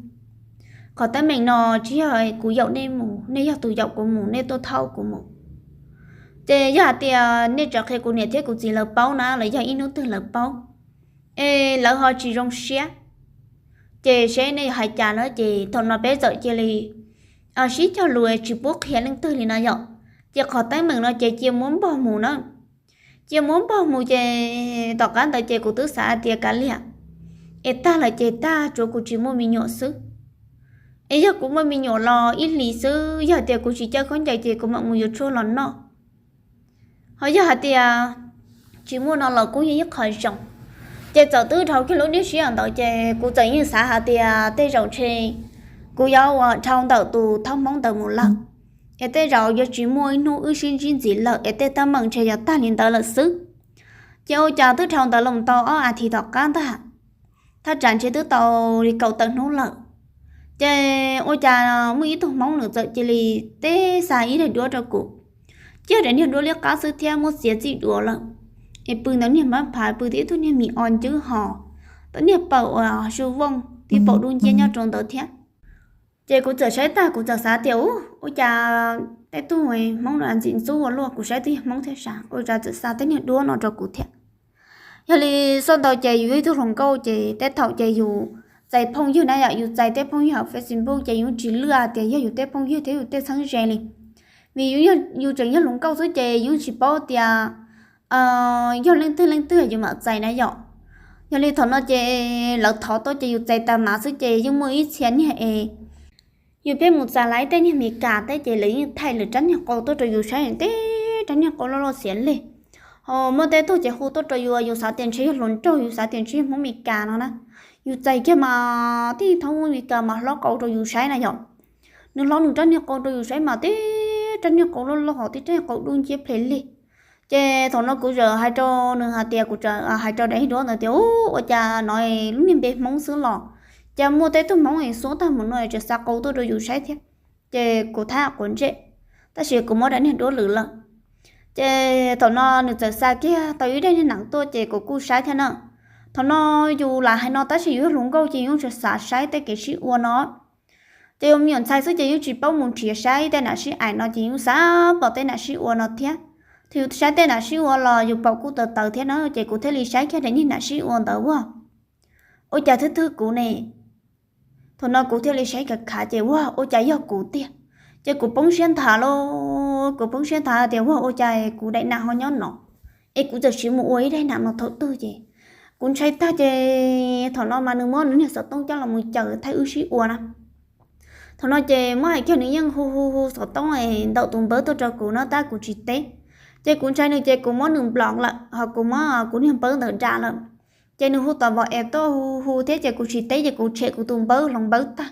Qhov teeb meem no tsis yog kuv yaum nej mus, nej yog tus yaum kuv mus, nej tuaj thauj kuv mus. Ces yog hais tias nej tseem qhia kuv niam thiab kuv txiv lawv paub na los yog ib hnub twg lawv paub es lawv ho tsis zoo siab, ces seb nej yuav hais cas na. Ces thaum no peb txawm cia li sib cog lus tsis pub qhia leej twg li no yom. Ces qhov teeb meem no ces cia muab npog mus na. Cia muab npog mus ces tom qab ntawd ces kuv twb xav hais tias kav liam, es tag lawm ces tag, tsuav kuv tsis muaj me nyuam xwb. Es yog kuv muaj me nyuam los ib hlis xwb, yog tias kuv tsis caij khaub ncaws ces kuv mam mus yuav tshuaj los noj. Ho yog hais tias tsis muaj no los kuj yog ib qho zoo. Ces txawm twb dhau kiag lub niag sij hawm ntawd ces kuv txawm yeej xav hais tias tej zaum ntshe kuv yuav ua dhau ntawm tus thab Hmoob ntawd mus lawm, es tej zaum yuav tsis muaj ib hnub wb sib ntsib ntxiv lawm, es tej teeb meem ntshe yuav tag li ntawd lawm xwb. Ces ua cas twb dhau ntawd los tau ob as thiv tom qab ntag, thaj tsam ntshe twb tau li kaum tawm hnub lawm. Ces ua cas muaj ib tug Hmoob nws txawm cia li teb xa ib daim duab rau kuv, cia daim niag duab liab qab xwb thiab muab txiav txij duav lawm, es pw ntawm niag mab phav, pw tib tug niag mis o ncwb ho, tau niag paum uas su vooj tib paum dub nciab nyob rau ntawd thiab. Ces kuv txawm saib tag kuv txawm xav tias u, ua cas tej tug Hmoob no ntxim ntxub ua luaj, kuv saib twb yog Hmoob thiab sav, ua cas txawm xa tej niag duab no rau kuv thiab. Yog li xoj ntau ces yus ib tug hluas nkauj ces tej thaum ces yus txais phooj ywg na yom, yus txais tej phooj ywg hauv Facebook ces yus tsis lwaj tias yog yus tej phooj ywg thiab yus tej txheeb ze li, vim yus tseem yog hluas nkauj xwb ces yus tsis paub tias yog leej twg leej twg yus mam txais na yom. Yog li thaum no ces lawv thov tau ces yus txais tas mas xwb ces yeej muaj ib txhia niag es Yus pheej mus txais lawv tej niag Meskas teb ces lawv yeej thaij lawv rab niag qau tuaj rau yus saib, tej rab niag qau loj loj xiav lig. Ho muaj tej tug ces hu tuaj rau yus, yus xav tias ntshe yog hluas nraug, yus xav tias ntshe yog Hmoob Meskas no na. Yus txais kiag mas tib thoob Meskas mas hlob qau rau yus saib na yom. Nws hlob nws rab niag qau rau yus saib mas tej rab niag qau loj loj, tej rab niag qau dub nciab ple lig. Ces thaum no kuv txawm hais rau nws hais tias, kuv txawm hais rau daim duab ntawd tias, Ua cas no lub niag npe Hmoob xwb los cas muaj tej tug Hmoob es xuab tag mus no tseem xa qau tuaj rau yus saib thiab? Ces kuv thab quav ntsej, tab sis kuv muab daim niag duab lwm lawm. Ces thaum no nws txawm xa kiag tau ib daim niag nees tuaj ces kuv kuj saib thiab na. Thaum no yus lam hais no tab sis yus yog hluas nkauj ces yus tseem xav saib tej kev sib ua no. Ces yus me nyuam ntxhais xwb ces yus tsis paub mus nrhiav saib tej nam sib aim no ces yus xav pom tej nam sib ua no thiab. Thaum yus saib tej nam sib ua los yus paum kuj tawv tawv thiab na, ces kuv thiaj li saib kiag daim niag nam sib ua ntawd ua, ua cas thwb thwb kuv ne. Thaum no kuv thiaj li saib khav khav ces ua, ua cas yog kuv tiag. Ces kuv poob siab nthav lauj, kuv poob siab nthav tias ua, ua cas kuv daim nam ho nyob no, es kuv txawm siv mus ua ib daim nam no thaum twg ces kuv ntshai tag ces thaum no mas nws muab nws niag xov tooj coj los mus caws thaij wb sib ua na. Thaum no ces muab hais kiag nws yeej hu hu hu xov tooj ntawm tus npawb tuaj rau kuv no tab kuv tsis teb. Ces kuv ntshai nws ces kuv muab nws block lawm ho kuv muab kuv niag npawb ntawd da lawm. Ces nws hu tom vos es tuaj hu hu thiab ces kuv tsis teb ces kuv tshem kuv tus npawb hloov npawb tag.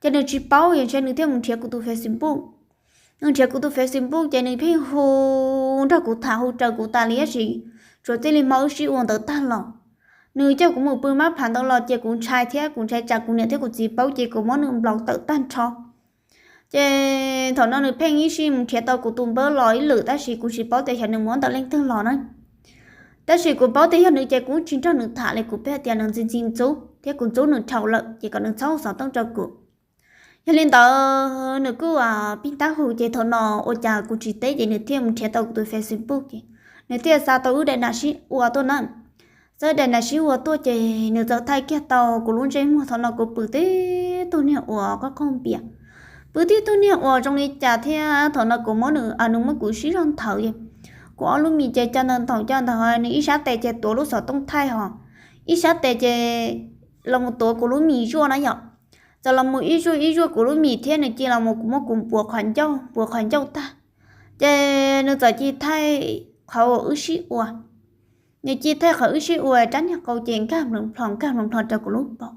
Ces nws tsis paub, yog ntshai nws thiaj mus nrhiav kuv tus Facebook. Nws nrhiav kuv tus Facebook ces nws pheej hu nrog kuv tham hu raws kuv tas li tab sis tsuas txij li hmo wb sib ua ntawd tag los nws coj kuv mus pw mab phav ntawd los ces kuv ntshai thiab kuv ntshai tsam kuv niam thiab kuv txiv paub ces kuv muab nws block tawm tag nrho. Ces thaum no nws pheej ib sij mus nrhiav tau kuv tus npawb los ib lwm tab sis kuv tsis paub tias xyov nws muab ntawm leej twg los na. Tab sis kuv paub tias yog nws ces kuv tsis nrog nws tham li, kuv pheej tias nws ntxi ntxi ntxub thiab kuv ntxub nws dhau lawm ces kom nws txhob hu xov tooj rau kuv. Yog li ntawd nws kuj pib tab hu ces thaum no ua cas kuv tsis teb ces nws thiaj mus nrhiav tau kuv tus Facebook ces nws thiaj xa tau wb daim nam sib ua tuaj na. Xa daim nam sib ua tuaj ces nws txawm thaij kiag tau kuv lub ntsej muag, thaum no kuv pw tib tug niag uas qaug qaug npias, pw tib tug niag uas zoo li cas thiab thaum no kuv muab nws, nws muab kuv sib zog nthawv. Kuv ob lub mis ces coj ntawd ntaus coj ntawd, nws ib sab tes ces tuav lub xov tooj thaij ho ib sab tes ces los mus tuav kuv lub mis zuaj na yom. Txawm los mus ib zuaj ib zuaj kuv lub mis thiab nws cia los mus muab kuv npuav qhov ncauj, npuav qhov ncauj tag. Ces nws txawm cia thaij qhov uas wb sib ua. Nws cia thaij qhov wb sib ua rab niag qau ces nkag nplho nkag nplho rau kuv lub paum.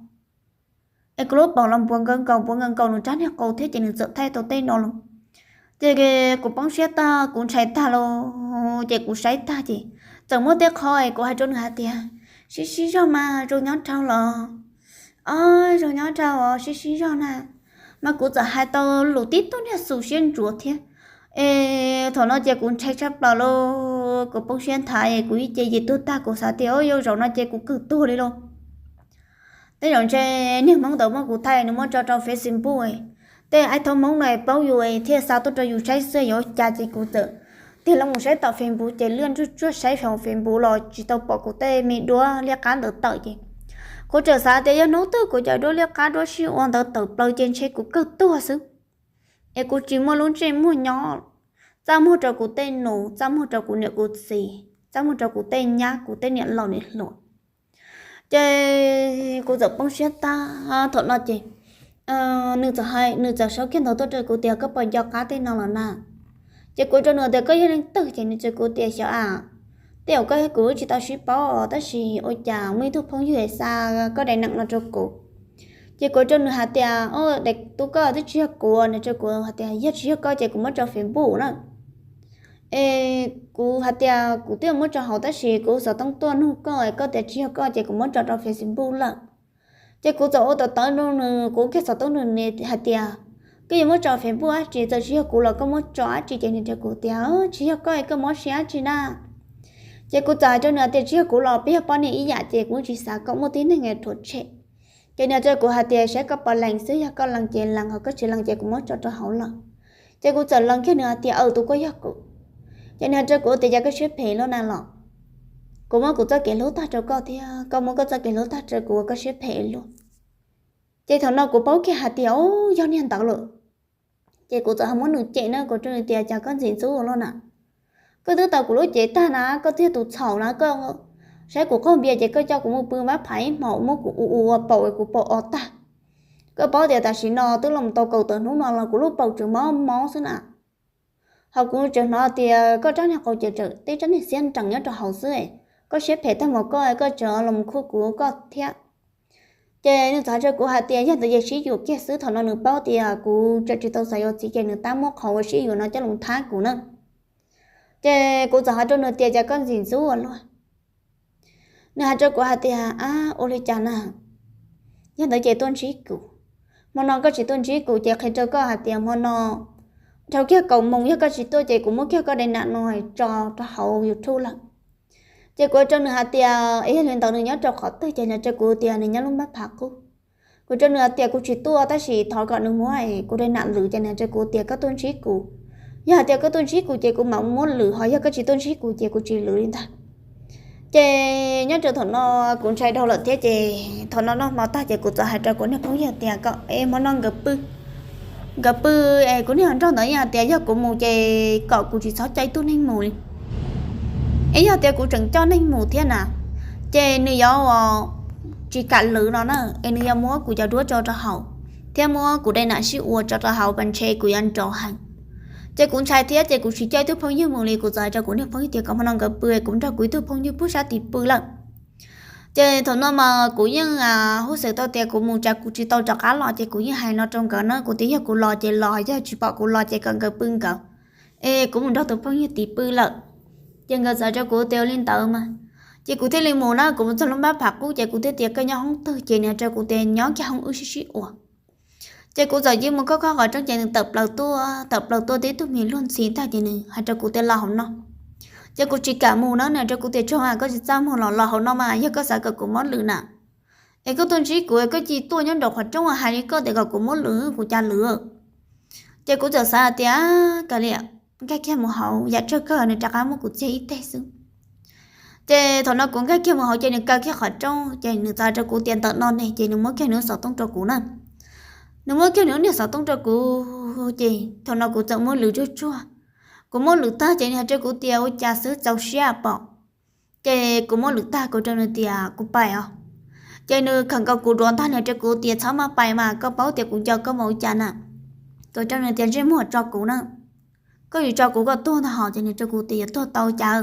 Es kuv lub paum los npuav nkaus nkaus npuav nkaus nkaus nws rab niag qau thiab ces nws txawm thaij tau tej no los. Ces kuv poob siab tag, kuv ntshai tag los ces kuv saib tag ces txawm muaj tej qho es kuv hais rau nws hais tias, Sib sib zog mas zoo nyob rau los, o, zoo nyob rau os, sib sib zog na. Mas kuv txawm hais tau lus tib tug niag xu siab ntsuav thiab. Es thaum no ces kuv ntshai tshaj plaws lauj, kuv poob siab nthav es kuv ib ce yim tuag tag, kuv xav tias, O, yog zaum no ces kuv kawg tuag li lauj. Tej zaum ntshe niag Hmoob ntawd muab kuv thaij, nws muab tso rau Facebook, tej aib thoob Hmoob no paub yus thiaj xa tuaj rau yus saib xwb yuav cas. Ces kuv txawm tig los mus saib tom Facebook ces liaj ntsuj tsuag saib hauv Facebook los tsis tau pom kuv tej me duab liab qab ntawd tawm ces kuv txawm xav tias yog hnub twg kuv cov duab liab qab duab sib ua ntawd tawm plaws ces ntshe kuv kawg tuag xwb. Es kuv tsis muaj lub ntsej muag nyob, txaj muag rau kuv tej nus, txaj muag rau kuv niam kuv txiv, txaj muag rau kuv tej nyab kuv tej niam laus niam hluas. Ces kuv txawm poob siab tag thaum no ces nws txawm hais, nws txawm sau kiag ntawv tuaj rau kuv tias, Koj puas nco qab tej no los na? Ces kuv rau nws tias, Koj yog leej twg? Ces nws teb kuv tias, Xyov a, tej zaum koj thiab kuv wb tsis tau sib paub tab sis ua cas muaj ib tug phooj ywg xa koj daim neem no rau kuv. Ces kuv rau nws hais tias, Daim tub koj twb tsis yog kuv. Nws rau kuv hais tias, Yog tsis yog koj ces kuv muab tso Facebook na. Es kuv hais tias, Kuv twb muab tso hauv tab sis kuv xov tooj tuaj nug koj, koj tias tsis yog koj ces kuv muab tso rau Facebook lawm. Ces kuv txawm ua tawv tawv rau nws, kuv kiag xov tooj nws hais tias, Koj yuav muab tso Facebook dab tsi? Txawm tsis yog kuv los koj muab tso dab tsi? Ces nws rau kuv tias, Tsis yog koj es koj muab siab dab tsi na? Ces kuv txawm hais rau nws tias, Tsis yog kuv los peb yog poj niam ib yam ces kuv tsis xav kom muaj tib neeg thuam tshem. Ces nws rau kuv hais tias, Saib koj puas lees xwb, yog koj lees ces lees, ho koj tsis lees ces kuv muab tso rau hauv lawm. Ces kuv txawm lees kiag nws hais tias, Aws, tus koj yog kuv. Ces nws hais rau kuv tias, Cas koj siab phem luaj na los? Kuv muab kuv txoj kev hlub tag rau koj thiab koj muab koj txoj kev hlub tag rau kuv ua koj siab phem luaj. Ces thaum no kuv paub kiag hais tias, O, yog niag ntawd lawm. Ces kuv txawm ho muab nws cem na, kuv rau nws tias, Cas koj ntxim ntxub ua luaj na? Koj twb tau kuv lub cev tag na, koj twb yog tus txhaum na, koj saib kuv qaug npias ces koj coj kuv mus pw mab phav ib hmos, muab kuv ua ua ua paum es kuv paum o tag. Koj paub tias tam sim no twb los tau kaum tawm hnub no los kuv lub paum tseem mob mob xwb na. Ho kuv tseem hnov tias koj rab niag qau ces tseem tib rab niag xiab nrees nyob rau hauv xwb. Koj siab phem tag npaum koj, koj tseem los khuj kuv koj thiab. Ces nws txawm hais rau kuv hais tias yog ntawd ces sib yuam kiag xwb. Thaum no nws paub tias kuv tseem tsis tau xav yuav txiv ces nws tab muab qhov uas sib yuam no coj los thab kuv na. Ces kuv txawm hais rau nws tias cas koj ntxim ntxub ua luaj. Nws hais rau kuv hais tias ab, ua li cas na, yog ntawd ces tuaj ntsib kuv. Hmo no koj tsis tuaj ntsib kuv ces qhia rau koj hais tias hmo no dhau kiag kaum moos yog koj tsis tuaj ces kuv muab kiag koj dai nam no tso rau hauv YouTube lawm. Ces kuv hais rau nws hais tias es yog li ntawd nws nyob rau qhov twg ces nws hais rau kuv tias nws nyob lub npab phav qub. Kuv rau nws hais tias kuv tsis tuaj tab sis thov kom nws muab kuv dai nam lwm ces nws hais rau kuv tias koj tuaj ntsib kuv, yog hais tias koj tuaj ntsib kuv ces kuv mam muab lwm, ho yog koj tsis tuaj ntsib kuv ces kuv tsis lwm li ntag. Ces nyob rau thaum no kuv ntshai dhau lawm thiab ces thaum no noj hmo tag ces kuv txawm hais rau kuv niag phooj ywg tias kom es hmo no nkawd pw, nkawd pw es kuv niag hluas nraug ntawd yeej hais tias yog kuv mus ces kom kuv tsis txhob coj ib tug neeg mus li. Es yog tias kuv tseem coj neeg mus thiab na, ces nws yuav tsis kam lwm no na, es nws yuav muab kuv cov duab tso rau hauv thiab muab kuv dai nam sib ua tso rau hauv pas ntshe kuv yuav nrov heev. Ces kuv ntshai thiab ces kuv tsis coj ib tug phooj ywg mus li. Kuv txawm hais rau kuv niag phooj ywg tias kom hmo no nkawd pw, kuv nrog kuv ib tug phooj ywg pub sab tim pw lawm. Ces thaum no mas kuv yeej huj xwm tau tias kuv mus tsam kuv tsis tau rov qab los ces kuv yeej hais no rau nkawd na, kuv tias yog kuv los ces los, yog tsis pom kuv los ces kom nkawd pw nkawd, es kuv mus nrog tus phooj ywg tim pw lawm. Ces nkawd txawm rau kuv tias ua li ntawd mas, ces kuv thiaj li mus na. Kuv mus txog lub npab phav qub ces kuv thiaj tias koj nyob hoob twg ces nws rau kuv tias nyob kiag hoob wb sib sib ua. Ces kuv txawm cia mus khob khob qhov rooj ces nws tawm plaws tuaj, tawm plaws tuaj tib tug me luag ntxhi ntag ces nws hais rau kuv tias los hauv no. Ces kuv tsis kam mus na, nws rau kuv tias tsuag, koj tsis txaj muag los, los hauv no mas yog koj xav kom kuv mob lwm na, es koj tuaj ntsib kuv, koj cia tuaj nyob nraum qhov rooj hais li koj tias kom kuv mob lwm, kuv cas lwm. Ces kuv txawm xav hais tias kav liam, nkag kiag mus hauv, yam tsawg kawg nws rov qab muab kuv txiag ib teg xwb. Ces thaum no kuv nkag kiag mus hauv ces nws kaw kiag qhov rooj ces nws txawm rau kuv tias ntawm no ne, ces nws muab kiag nws lub xov tooj rau kuv na. Nws muab kiag nws lub niag xov tooj rau kuv ces thaum no kuv txawm muab lwm tsuag tsuag. Kuv muab lwm tag ces nws hais rau kuv tias ua cas xwb, txaus siab pom. Ces kuv muab lwm tag kuv rau nws tias kuv pais os. Ces nws khawm nkaus kuv duav ntag, nws hais rau kuv tias txhob maj pais mas, koj paub tias kuv nco koj mas ua cas na. Kuv rau nws tias ntsej muag tso kuv na, koj yuav tso kuv koj tuag ntag hos. Ces nws rau kuv tias yuav tuag tau cas,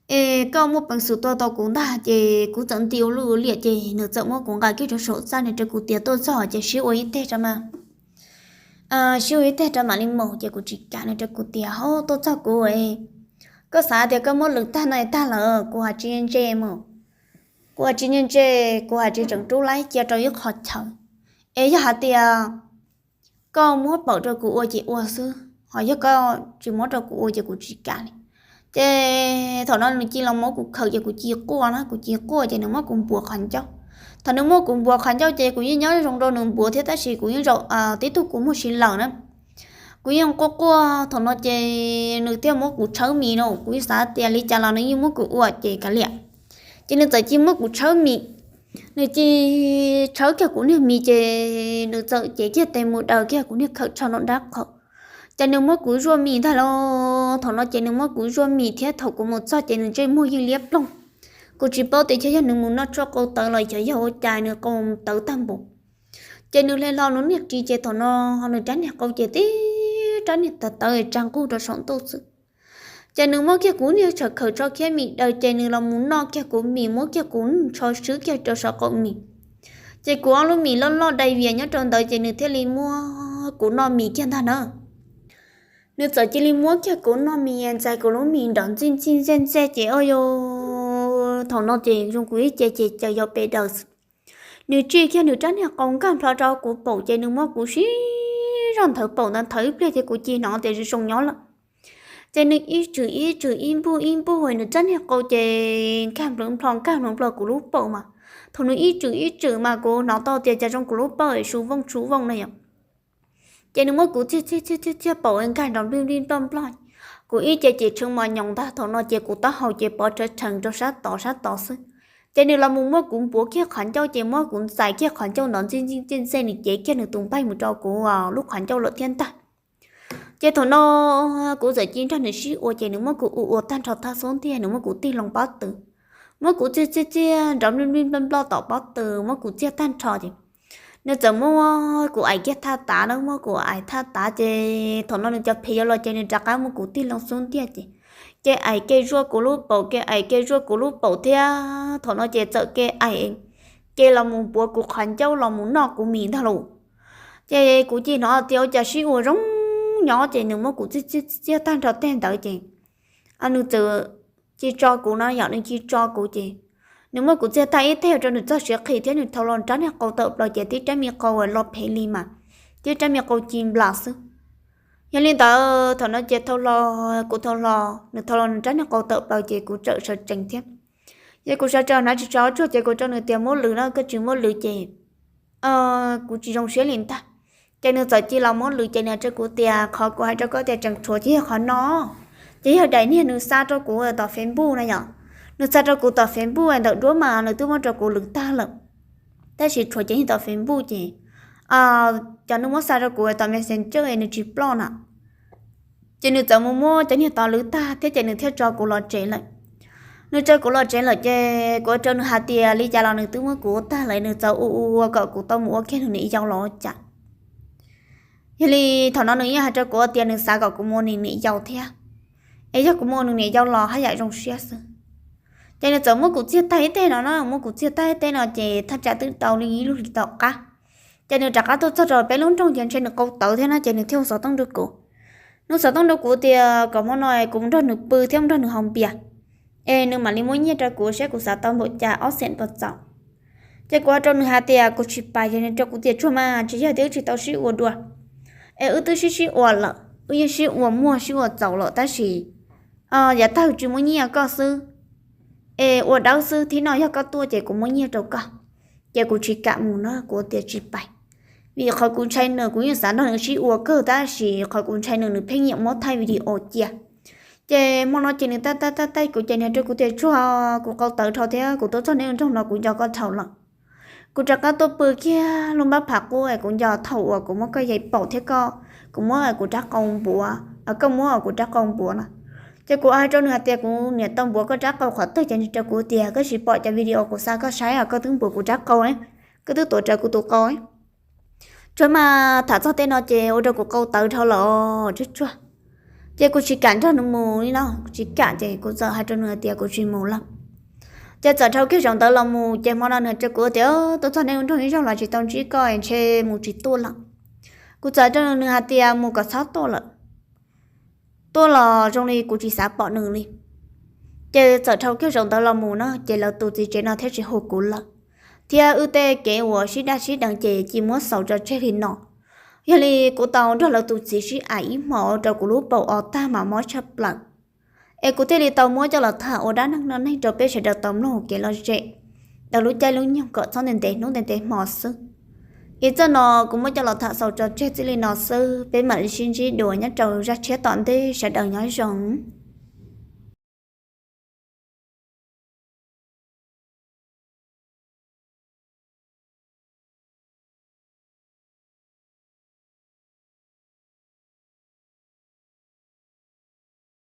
es koj muaj peev xwm tuag tau kuv ntag. Ces kuv txawm nti ua luj ua liam ces nws txawm muab kuv nqa kiag rau saum txaj, nws rau kuv tias tuaj txog ces sib ua ib teg rau mas, sib ua ib teg rau mam li mus. Ces kuv tsis kam, nws rau kuv tias hauj, tuaj txog kuv, koj xav tias koj muab lwm tag no tag lawm, kuv hais tsis ntse mus, kuv hais tsis ntse, kuv hais tsis tseem rub laib cia rau ib qho chaw, es yog hais tias koj muab paum rau kuv ua ces ua xwb, ho yog koj tsis muab rau kuv ua ces kuv tsis kam li. Ces thaum no nws cia li los muab kuv khawm ces kuv cia li quaj na, kuv cia li quaj ces nws muab kuv npuav qhov ncauj. Thaum nws muab kuv npuav qhov ncauj ces kuv yeej nyob zoo rau nws npuav thiab tab sis kuv yeej zaum tib tug kuv muag si lawm na. Kuv yeej quaj quaj thaum no ces nws thiaj muab kuv tshawb mis no, kuv yeej xav tias li cas los nws yeej muab kuv ua ces kav liam. Ces nws txawm cia li muab kuv tshawb mis, nws cia li tshawb kiag kuv niag mis ces nws txawm cev kiag tes mus daws kiag kuv niag khawm tsho nram dab qhau. Ces nws muab kuv zuaj mis ntag lauj, thaum no ces nws muab kuv zuaj mis thiab thaum kuv mus txog ces nws ntsej muag yeej liab ploog. Kuv tsis paub tias xyov yog nws mus noj tshuaj qau tawv los xyov yog ua cas nws qau tawv tag npaum. Ces nws hle hlo nws niag ris ces thaum no nws rab niag qau ces tib rab niag tawv tawv tsa nqug rau saum ntuj xwb. Ces nws muab kiag kuv niag tshav khawm tsho khiab mis daws ces nws los mus noj kiag kuv mis, muab kiag kuv tsho swb kiag rau saum qaum mis. Ces kuv ob lub mis loj loj dai vias nyob rau ntawd ces nws thiaj li muab kuv noj mis kiag ntag na. Nws txawm cia li muab kiag kuv noj mis ntxais kuv lub mis nrov ntxij ntxij ntxej ntxej ces o yo, thaum no ces zoo kuv ib ce ces caws yau pes daws xwb. Nws tsim kiag nws rab niag qau nkag nplho rau kuv paum ces nws muab kuv sib zog nthawv paum ntawd nthawv ib pliag ces kuv cia li hnov tias zoo zoo nyob lawm. Ces nws ib tswm ib tswm ib npuj ib npuj nws rab niag qau ces nkag nplho nkag nplho kuv lub paum mas, thaum nws ib tswm ib tswm mas kuv hnov tau tias cas zoo kuv lub paum su vooj su vooj na yom. Ces nws muab kuv txiag txiag txiag txiag paum nkag nrov nplij nplij nploj nploj, kuv ib ce ces tshee mos nyoos ntag. Thaum no ces kuv taub hau ces pov rhawv rhees rau sab tod sab tod xwb. Ces nws los mus muab kuv npuav kiag qhov ncauj ces muab kuv ntxais kiag qhov ncauj nrov ntxij ntxij ntxej ntxej, nws cev kiag nws tus npaig mus rau kuv lub qhov ncauj lawm thiab ntag. Ces thaum no kuv txawm cia nrog nws sib ua ces nws muab kuv ua ua tag nrho thaj xub ntiag, nws muab kuv tig loo pob tw, muab kuv txiag txiag txiag nrov nplij nplij nploj nploj tom pob tw, muab kuv txiag tag nrho ces Nws txawm muab kuv aim kiag thaj tav na, muab kuv aim thaj tav ces thaum no nws cov phem yuav los ces nws rov qab muab kuv tig loo xub ntiag ces, ces aim ke zuaj kuv lub paum, ke aim ke zuaj kuv lub paum thiab. Thaum no ces txawm ke aim, ke los mus npuav kuv qhov ncauj los mus noj kuv mis ntag lauj. Ces kuv cia li hnov tias ua cas sib ua zoo nyob ces nws muab kuv txiag txiag tag nrho teg ntawd ces nws txawm cia li tso kuv no, yog nws cia li tso kuv ces nws muab kuv txiag tag ib teg rau nws txoj siav qhi thiab nws thau los rab niag qau tawm plaws ces tib rab me qau los phem li mas, tib rab me qau ci nplas xwb. Yog li ntawd thaum no ces thau hlo, kuv thau hlo, nws thau los nws rab niag qau tawm plaws ces kuv txawm sawv tsees thiab. Ces kuv sawv tsees hnav tsis tshua tsuag ces kuv rau nws tias muab lwm no, koj tsis muab lwm ces kuv tsis zoo siab li ntag. Ces nws txawm cia li los muab lwm ces nws hais rau kuv tias qhov kuv hais rau koj tias tseem tshuav ces yog qhov no, ces yog daim niag nws xa rau kuv tom Facebook na yom. Nws xa rau kuv tom Facebook ntawm duab mas nws twb muab rau kuv lwm tag lawm, tab sis tshuav ces yog tom Facebook ces cov nws muab xa rau kuv tom Messenger nws tsis ploj na. Ces nws txawm mus muab cov niag tod lwm tag thiab ces nws thiaj tso kuv los tsev lawm. Nws tso kuv los tsev lawm ces kuv ua rau nws hais tias li cas los nws twb muab kuv ua tag lawm, nws txawm ua ua kom kuv tau mus ua kiag nws niam yau los ua cas. Yog li thaum no nws yeej hais rau kuv tias nws xav kom kuv mus ua nws niam yau thiab, es yog kuv mus ua nws niam yau los haj yam zoo siab xwb. Ces nws txawm muab kuv txiag tag ib teg no na, muab kuv txiag tag ib teg no ces thaj tsam twb tau li ib lub hlis tom qab. Ces nws rov qab tuaj txog rau peb lub nroog ces ntshe nws qau tawv thiab no ces nws thiaj hu xov tooj rau kuv. Nws xov tooj rau kuv tias kom hmo no kuv mus nrog nws pw thiab mus nrog nws haus npias, es nws mam li muab nyiaj rau kuv saib kuv xav tau npaum cas ob xees puas txaus. Ces kuv hais rau nws hais tias kuv tsis pais, ces nws rau kuv tias tsuag mas, tsis yog tias wb tsis tau sib ua dua, es wb twb sib sib ua lawm, wb yeej sib ua muaj sib ua txaus lawm tab sis yav tag tsis muaj nyiaj koj xwb, es ua dawb xwb, thib no yog koj tuaj ces kuv muab nyiaj rau koj. Ces kuv tsis kam mus no, kuv tias tsis pais, vim qhov kuv ntshai nws, kuv yeej xav nrog nws sib ua kawg tab sis qhov kuv ntshai nws, nws pheej nyiam muab thaij video cia. Ces hmo no ces nws taij taij taij kuv ces nws hais rau kuv tias tsuag, kuv qau tawv dhau thiab kuv tuaj txog nej lub nroog no kuv nco koj dhau lawm. Kuv rov qab tuaj pw kiag lub npab phav qub es kuv nco thaum uas kuv muab koj yaig paum thiab koj, kuv muab kuv rab qau npuav, koj muab kuv rab qau npuav no. Ces kuv hais rau nws hais tias kuv niam tau npuav koj rab qau qhov twg ces nws rau kuv tias koj tsis pom cov video kuv xa koj saib os, koj twb npuav kuv rab qau, koj twb tuav rawv kuv tus qau. Tsuag mas tham txog tej no ces ua rau kuv qau tawv dhau los tsuag tsuag. Ces kuv tsis kam nrog nws mus li no, kuv tsis kam ces kuv txawm hais rau nws hais tias kuv tsis mus lawm. Ces txawm dhau kiag zaum ntawd los mus ces hmo no nws hais rau kuv tias tuaj txog nej lub nroog ib zaug los tsis tau ntsib koj ntshe mus tsis tuaj lawm. Kuv txawm hais rau nws hais tias mus kom txhob tuaj lawm, tuaj los zoo li kuv tsis xav pom nws li. Ces txawm dhau kiag zaum ntawd los mus no ces lawv tus txiv tsev no thiaj tsis hu kuv lawm, thiab wb tej kev uas sib daj sib deev ces cia muab xaus tso tseg li no. Yog li kuv tau nrog lawv tus txiv sib aim ib hmos rau kuv lub paum o tag mas mob tshaj plaws, es kuv thiaj li tau muab coj los tham ua dab neeg no neeg rau peb sawv daws tau mloog kev lom zem ntawm lub caij lub nyoog kom txhob ntev ntev hnub ntev ntev hmo xwb. Es zaj no kuv muab coj los tham xaus tso tseg txij li no xwb, peb mam li sib ntsib dua nyob rau zaj tshiab tom ntej, sawv daws nyob zoo.